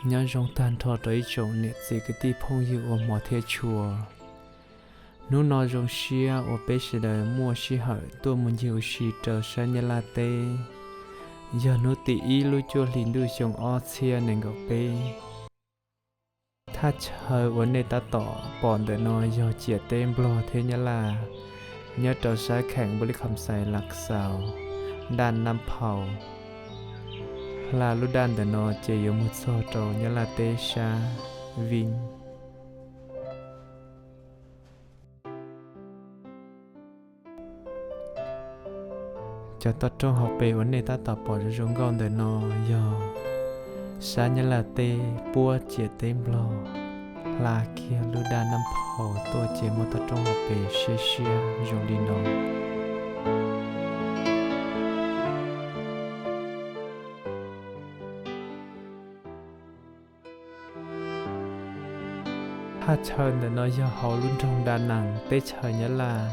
Nyob zoo tag nrho rau ib tsoom niam txiv kwv tij phooj ywg ua hmov thiab tshua. Hnub no zoo siab uas peb sawv daws muaj sij hawm tuaj mus ncig ua si rau sab Nyab Laj teb. Yog hnub tim ib lub cuaj hlis ntuj xyoo ob txhiab nees nkaum peb. Thaj chaw uas nej tab tom pom ntawm no yog ciam teb Nplog thiab Nyab Laj, nyob rau sab kheem Npub Lis Kham Xais, Lav Xaus, daj Nab Phau. Hla lub daj ntawm no ces yuav mus txog rau Nyab Laj teb sab Vib. Cov toj roob hauv pes uas nej tab tom pom zoo zoo nkauj ntawm no yog sab Nyab Laj teb puab ciam teb Nplog, hla kiag lub daj Nab Phau tuaj ces muaj toj roob hauv pes siab siab zoo li no. Thaj chaw ntawm no yog hauv lub nroog Da Nas teb chaws Nyab Laj.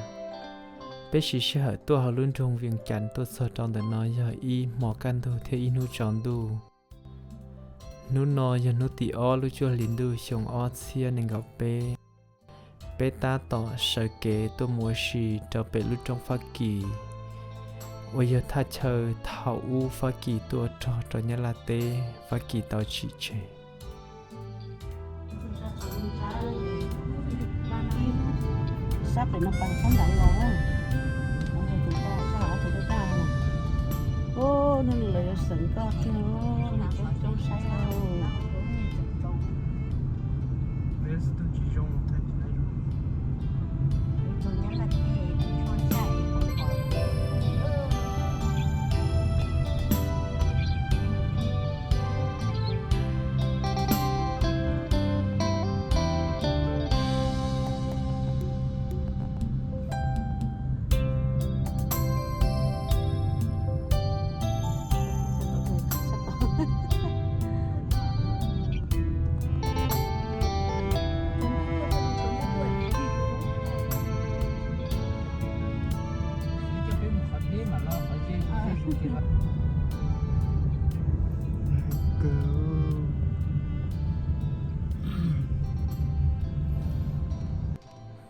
Peb siv sij hawm tuaj hauv lub nroog Vias Cas tuaj txog rau ntawm no yog ib hmo kaj ntug thiab ib hnub tsaus ntuj. Hnub no yog hnub tim ob lub cuaj hlis ntuj xyoo ob txhiab nees nkaum peb. Peb tab tom sawv kev tuaj mus ua si rau pem lub roob Fab Kis, uas yog thaj chaw thaum ub Fab Kis tuaj rog rau Nyab Laj teb, Fab Kis tau tsim tseg.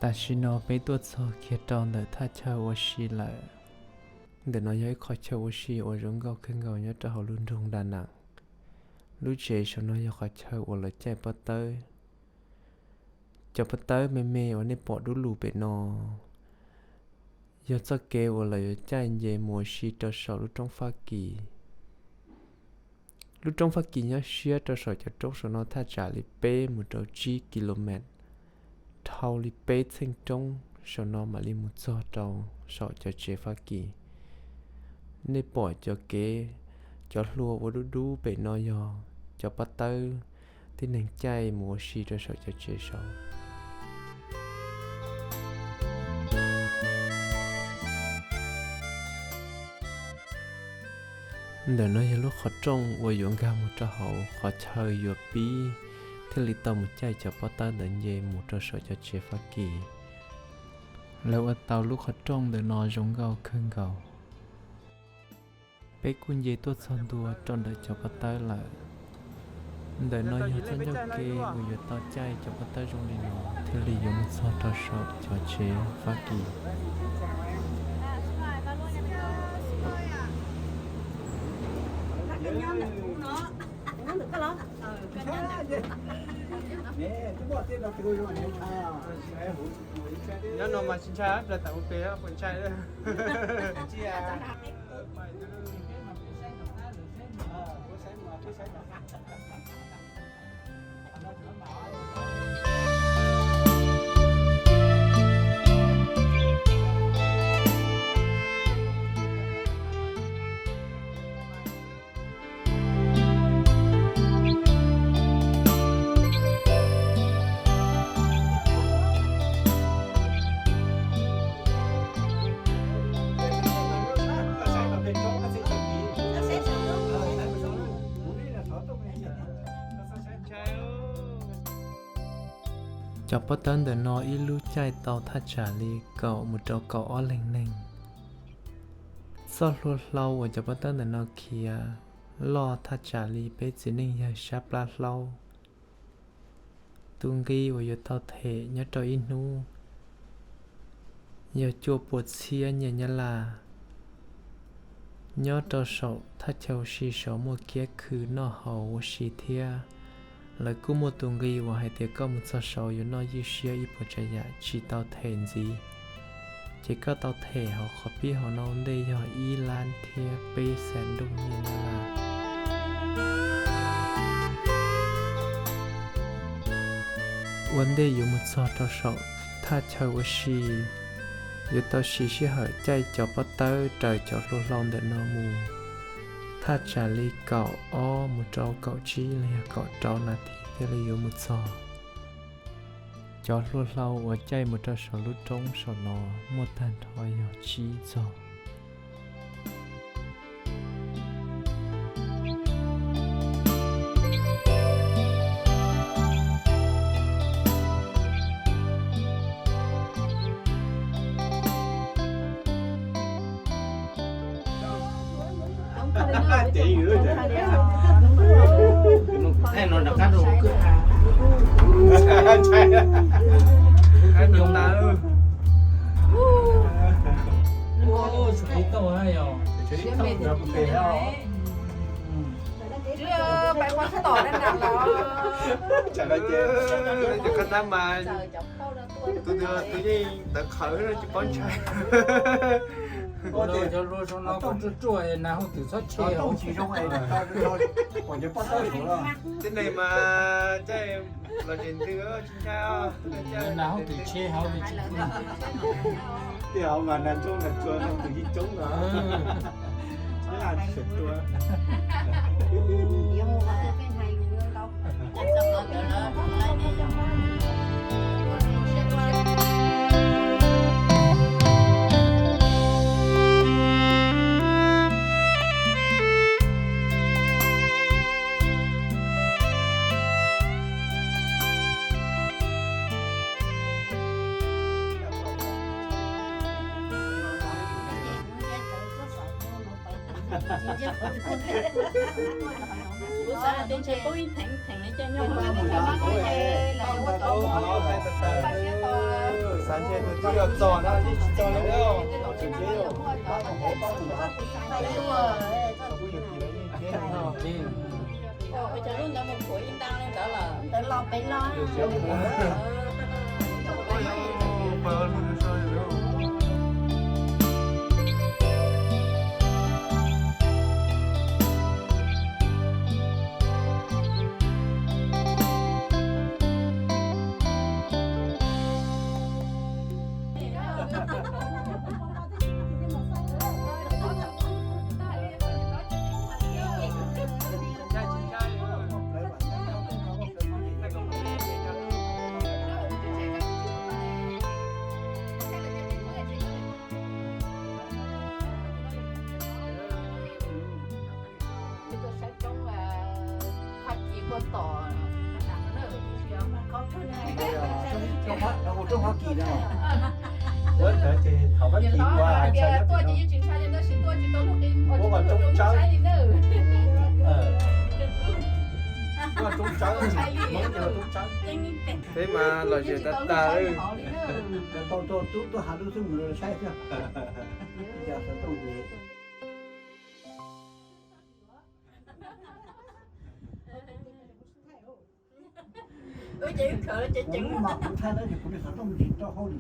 Tam sim no peb tuaj txog kiag rau ntawm thaj chaw ua si lawm. Ntawm no yog ib qhov chaw ua si uas zoo nkauj kawg nkaus nyob rau hauv lub nroog Da Nas. Lub tsev saum no yog qhov chaw uas lawv caij pob tawb. Cov pob tawb me me uas nej pom dub lug pem no yog txoj kev uas lawv yuav caij nce mus ua si rau saum lub roob Fab Kis. Lub roob Fab Kis nyob siab rau saum cov roob saum no thaj tsam li peb mus rau tsib ki lo mev, dhau li peb txheej roob saum no mam li mus txog rau saum cov tsev Fab Kis. Nej pom cov kev, cov hlua ua dub dub pem no yog cov pob tawb tib neeg caij mus ua si rau saum cov tsev saud. Ntawm no yog lub qhov rooj uas yuav nkag mus rau hauv qhov chaw yuav pib thiaj li tau mus caij cov pob tawb ntawd nce mus rau saum cov tsev Fab Kis. Lawv ua tau lub qhov rooj ntawm no zoo nkauj kawg nkaus. Peb kuj nce tuaj txog ntua rau ntawm cov pob tawb lawm. Ntawm no yog txoj ncauj ke uas yuav tau caij cov pob tawb zoo li no thiaj li yuav mus txog rau saum cov tsev Fab Kis. Nyob no mas tsis ntshai plaws tam ua pes puas ntshai? Cov pob tawb ntawm no ib lub caij tau thaj tsam li kaum mus rau kaum ob leeg neeg. Txoj hlua hlau uas cov pob tawb ntawm no khiav loj thaj tsam li peb txiv neej yawg sab plab hlaub. Tus nqi uas yuav tau them nyob rau ib hnub yog cuaj puas txhiab nyiaj Nyab Laj. Nyob rau saum thaj chaw ua si saud muaj kiab khw noj haus ua si thiab. Lawv kuj muaj tus nqi uas hais tias koj mus txog saud yuav noj ywj siab ib puas tsav yam tsis tau them ntxiv. Ces koj tau them hauv qhov pib hauv no ua ntej yog ib lab thiab peb xees nrooj nyiaj Nyab Laj. Ua ntej yuav mus txog rau saum thaj chaw ua si, yuav tau siv sij hawm caij cov pob tawb raws cov hlua hlau ntawm no mus thaj tsam li kaum ob mus rau kaum tsib los yog kaum rau nas this thiaj li yuav mus txog. Cov hlua hlau uas caij mus rau saum lub roob saum no muaj tag nrho yog tsib txog. Qhov no mas tus twg yeej tawv qhawv tsis paub ntshai. Cov hlua zoo no koj ruaj ruaj, nas hauj twm txhob tshe. Tib neeg mas caij los tsev ntws tsis ntshai os. Nas hauj twm tshe hauv li tsis ntshai. Tej hauv mas nas ntsuab nas tsua no tus yeej coob no. Ib laj sawv tua. Kuv xav hais tias ntshe poob ib theem theem li coj nyob. Xav ntshe tus twb yog txog no twb tsis txog li na. Ua cas lub ntawd mus khuam ib ntag li ntawd lawm. Ntawd los pem los. Ua roob Hoa Kỳ no. Ua ntawd ces thaum Vab Kis ua ntshai, ua roob tsawb, ua roob tsawb, Hmoob ces ua roob tsawb. Peb mas lom zem tas tas li. Tau tub tuaj hav lub xwb mus saib xwb. Xov tooj ces Kuv mas kuv thaij na ces kuv li xov tooj tsis tau hauj li.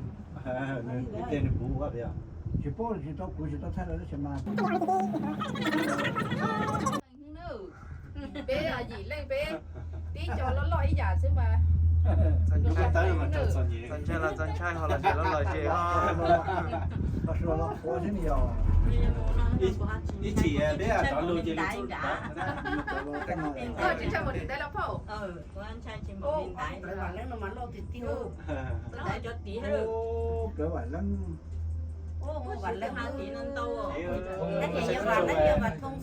Tsis paub tsis tau, kuv tsis tau thaij lawm tab sis mas. Peb yim leej peb tib co loj loj ib yam xwb mas. Txaus ntshai los txaus ntshai, ho los ces los los ces ho. Ib chim peb cov lus ces lus txuj ntawd. Tsis ntshai mus tim ntawd los phauj. Vam Leeb no mas loj tiag tiag. Cov tim Vam Leeb. Vam Leeb no ntau.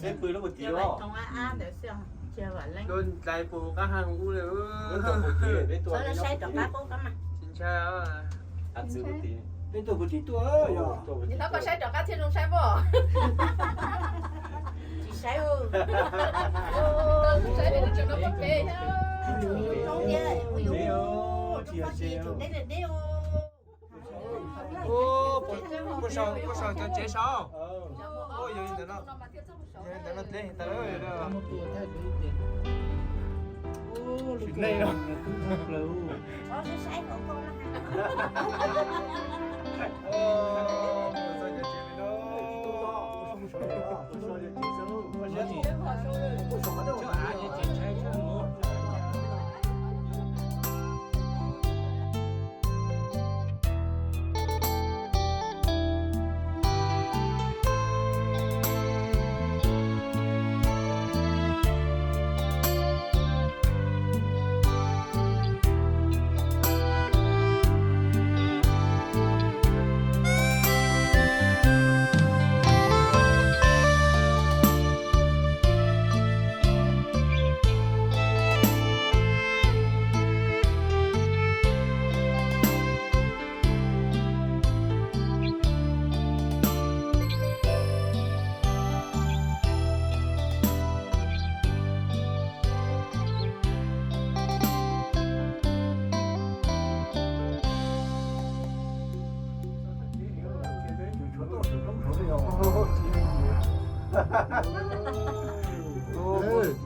Peb pw lub puag tim ntawd. Tus ntawd puas qab ha ub li. Tsis ntshai. Peb tuaj puag tim tuaj yog. Txhob koj saib rov qab thiaj zoo saib pob. Saib, saib, puas sau cov tsev sau? Yog li ntawd no, yog li ntawd no dleb tas lawm. Sim neej os.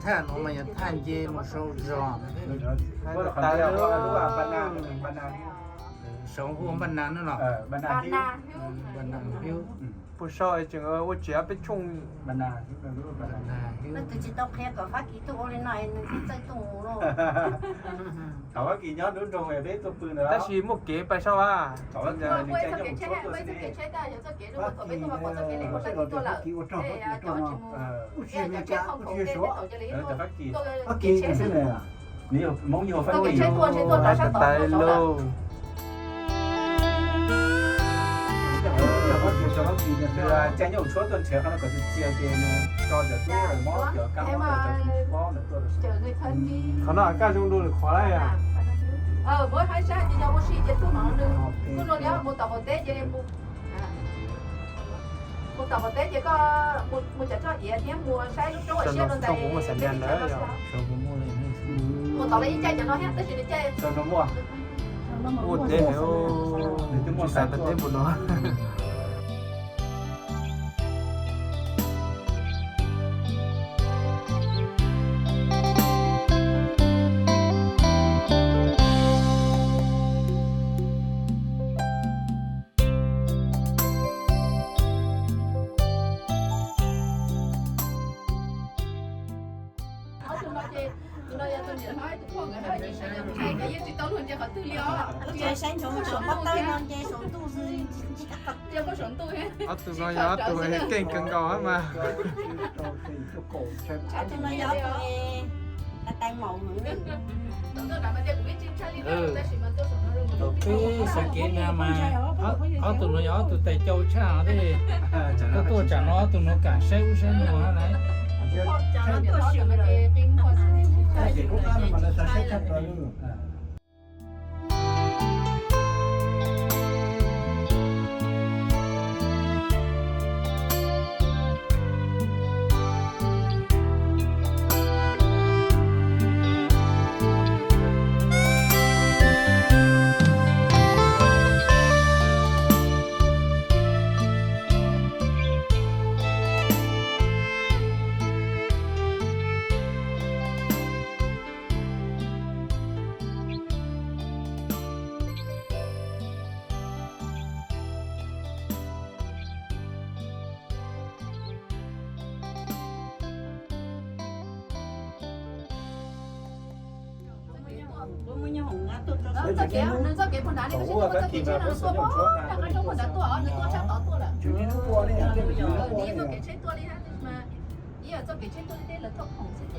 Thaj no mas yog thaj nce mus sau zos. Saum hu npaj nas no los? Npaj nas hwb. Puas sau tseem ua tsev peb tshooj. Npaj nas hwb. Nws twb tsis tau qhia kom Fab Kis tuaj ua li no nws thiaj txawj tuaj mus lauj. Thaum Fab Kis nyob lub nroog peb tuaj pw ntawd. Tab sis muaj kev pais sau a. Fab Kis xwb na. Nws yog Hmoob yog Fab Kis. Tais lauj. Caij nyob tshuab tuaj nrhiav qhov no kom txias txias ces nws tso cov tub mob cov kab mob cov mob ntawd tuaj. Qhov no kaj zoo dua lwm qhov lawm yom. Mus tom qaum teb ces, mus tom qaum teb ces koj mus cov tso iav thiab mus saib lub roob siab rau ntawd. Mus tom lawv ib caij cov no thiab tab sis nws caij ua teb, nws twb muaj xav tom teb mus no. Saib ntsov saum pob tawb no nce saum ntuj xwb. Ob tug no yog ob tug keej kawg nkaus mas. Ob tug no yog ob tug tais maum. Thaum pib sawv kev na mas ob tug no yog ob tug tais cau tshaj thiab. Koj tuaj tsam no ob tug no kam saib ub saib no na. Txoj kev, nws txoj kev puag nrad li, tab sis nws txoj kev tsheb no nws tuaj puag nram qab roob puag nrad tuaj, nws tuaj sab tod tuaj lawm. Nws yeej txoj kev tsheb tuaj li hab, tab sis mas ib yam txoj kev tsheb tuaj li tej lawv tuaj khoom xwb ces cov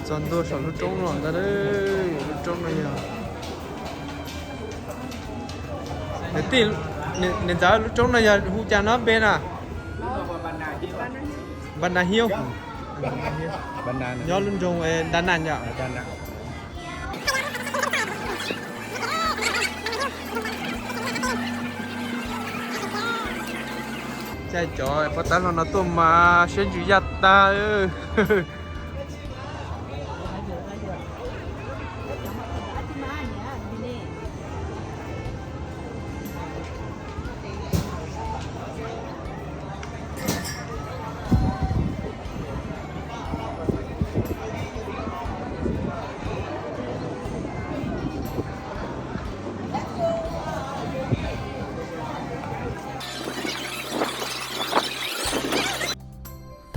Txog ntua saum lub roob los ntag, lub roob no yog Tij, niam ntxawm, lub roob no yog hu cas no npe na? Npa Na Hiab. Nyob lub nroog Đà Nẵng yom. Caij cov pov tawb hlau no tuaj mas siab ntsws yaj tag.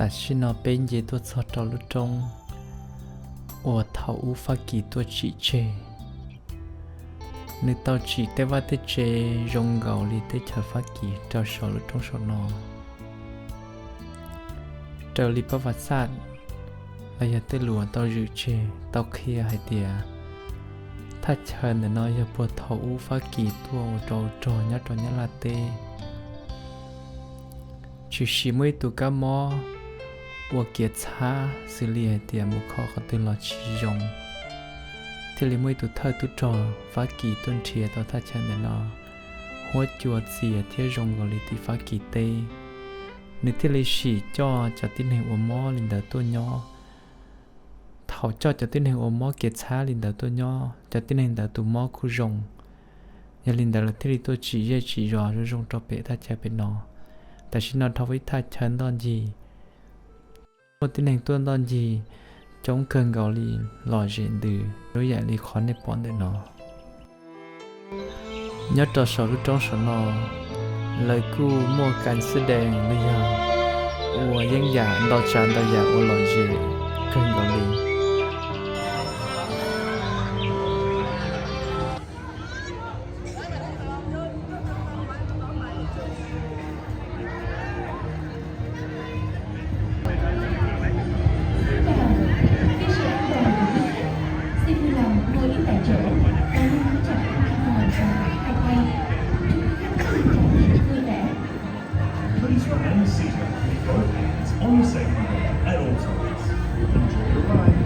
Tam sim no peb nce tuaj txog rau lub roob uas thaum ub Fab Kis tuaj tsim tseg. Nws tau tsim tej vaj tej tsev zoo nkaus li teb chaws Fab Kis rau saum lub roob saum no. Raws li pab Vam Xaj los yog tej lus uas tau zwm tseg tau qhia hais tias thaj chaw ntawm no yog puag thaum ub Fab Kis tuaj ua rau rog nyob rau Nyab Laj teb. Tshwm sim muaj ib tug kab mob ua kiav txhab xws li hais tias mus kho qhov twg los tsis zoo, thiaj li muaj ib tug thawj tub rog Fab Kis tuaj nrhiav tau thaj chaw ntawm no, huab cua txias thiab zoo nkaus li tim Fab Kis teb. Nws thiaj li sim coj cov tib neeg uas mob li ntawd tuaj nyob. Thaum coj cov tib neeg uas mob kiav txhab li ntawd tuaj nyob, cov tib neeg ntawd tus mob kuj zoo. Yog li ntawd lawv thiaj li tuaj tsim zej tsim zos zoo zoo rau pem thaj chaw pem no. Tam sim no dhau ib thaj chaw ntoj ncig, muaj tib neeg tuaj ntoj ncig coob kawg nkaus li, lom zem ntws ib yam li qhov nej pom ntawm no. Nyob rau saum lub roob saum no, lawv kuj muaj kas xwb dees los yog ua yeeb yam ntau tsav ntau yam ua lom zem kawg nkaus li. Please remain seated with both hands on the safety belt at all times. Enjoy your ride.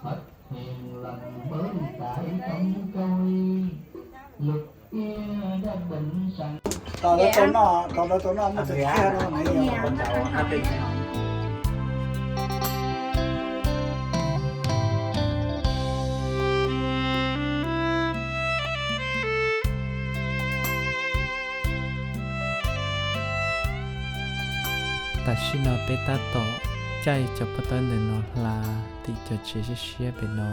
Phật hiền lành với cải tâm tôi, luật kia đã định sẵn. Tau lawv tau noj, tau lawv tau noj muaj txoj kab no nws yog. Tam sim no peb tab tom caij cov pob tawb ntawm no hla tim cov tsev siab siab pem no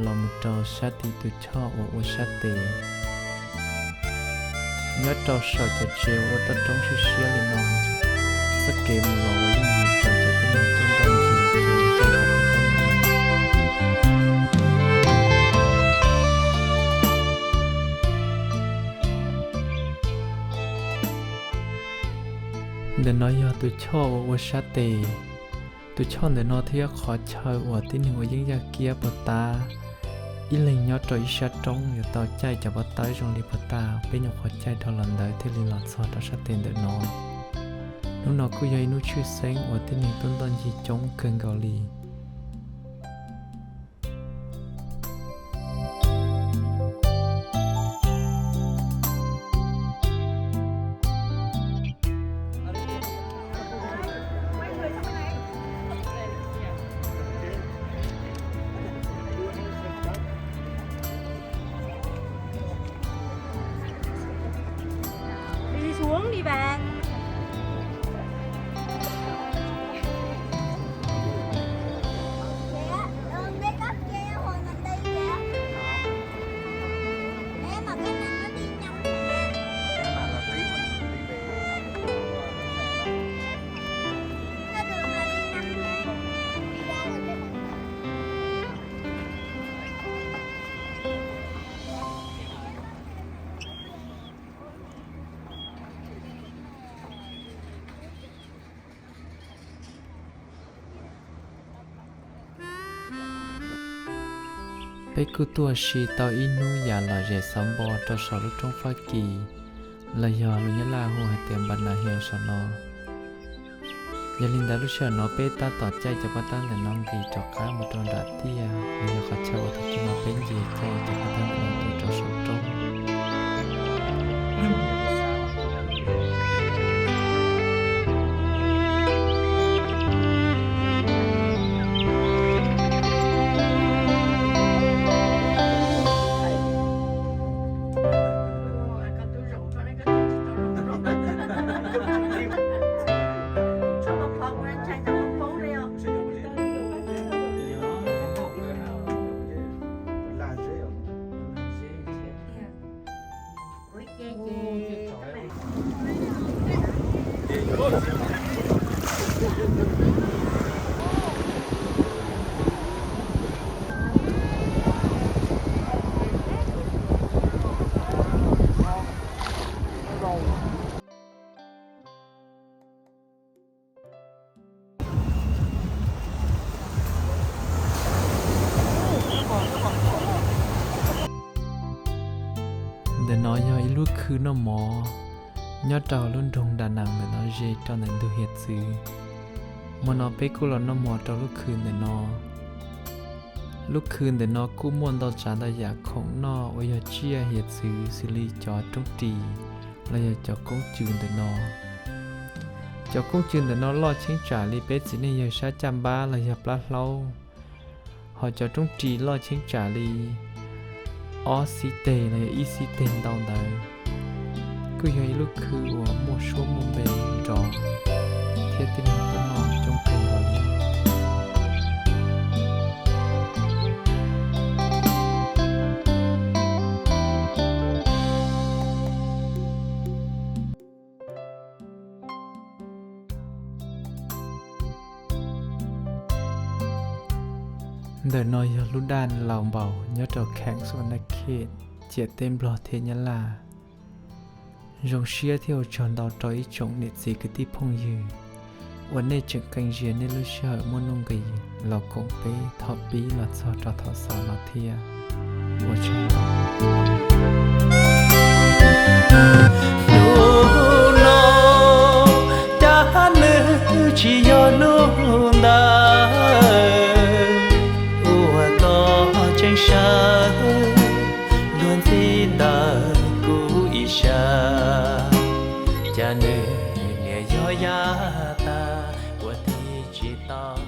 los mus rau sab tim tus choj uas ua sab tes. Nyob rau saum cov tsev uas ua toj roob siab siab li no, txoj kev mus los uas yeej yim rau cov tib neeg tuaj ntoj ncig. Ntawm no yog tus choj uas ua sab tes. Tus choj ntawm no thiab qhov chaw uas tib neeg ua yeeb yaj kiab puag ta, ib leeg nyob rau ib sab roob yuav tau caij cov pob tawb zoo li puag ta peb nyuam qhuav caij dhau los ntawd thiaj li los txog rau sab tes ntawm no. Hnub no kuj yog ib hnub tshwj xeeb uas tib neeg tuaj ntoj ncig coob kawg nkaus li. Đi xuống đi bạn. Bé cắp che hồi mình đi kìa. Bé mà cái này nó đi trong nè. Cái đường mà đi năm mươi. Peb kuj tuaj ua si tau ib hnub yam lom zem xov npo rau saum lub roob Fab Kis los yog lus Nyab Laj hu hais tias Npanahias saum no. Yog li ntawd lub sij hawm no peb tab tom caij cov pob tawb ntawm no nqis rov qab mus rau nram tiaj los yog qhov chaw uas tag kis no peb nce caij cov pob tawb ntawm no tuaj rau saum roob. Ntawm no yog ib lub khw noj mov nyob rau lub nroog Đà Nẵng ntawm no ze rau ntawm ntug hiav txwv. Hmo no peb kuj los noj mov rau lub khw ntawm no. Lub khw ntawm no kuj muaj ntau tsav ntau yam khoom noj uas yog tsiaj hiav txwv xws li cov roob ris los yog cov koob cws ntawm no. Cov koob cws ntawm no loj cheeb tsam li peb txiv neej yawg sab caj npab los yog plab hlaub, ho cov roob ris loj cheeb tsam li ob xib teg los yog ib xib teg ntau ntawd. Kuj yog ib lub khw uas muaj suab muaj npe nrov thiab tib neeg tuaj noj coob kawg nkaus li. Ntawm no yog lub daj Lao Npaus nyob rau Kheem Xu Naj Khej, ciam teb Nplog thiab Nyab Laj. Zoo siab thiab ua tsaug ntau rau ib tsoom niam txiv kwv tij phooj ywg uas nej tseem qee zias nej lub sij hawm muaj nuj nqis los koom peb thaum pib los txog rau thaum xaus no thiab. Ua tsaug ntau. Nws tsis yog hnub ntawd uas koj tseem sawv, luag ntxhi ntawm kuv ib sab, cas nws niaj yog yav tag ua tib tsis tau.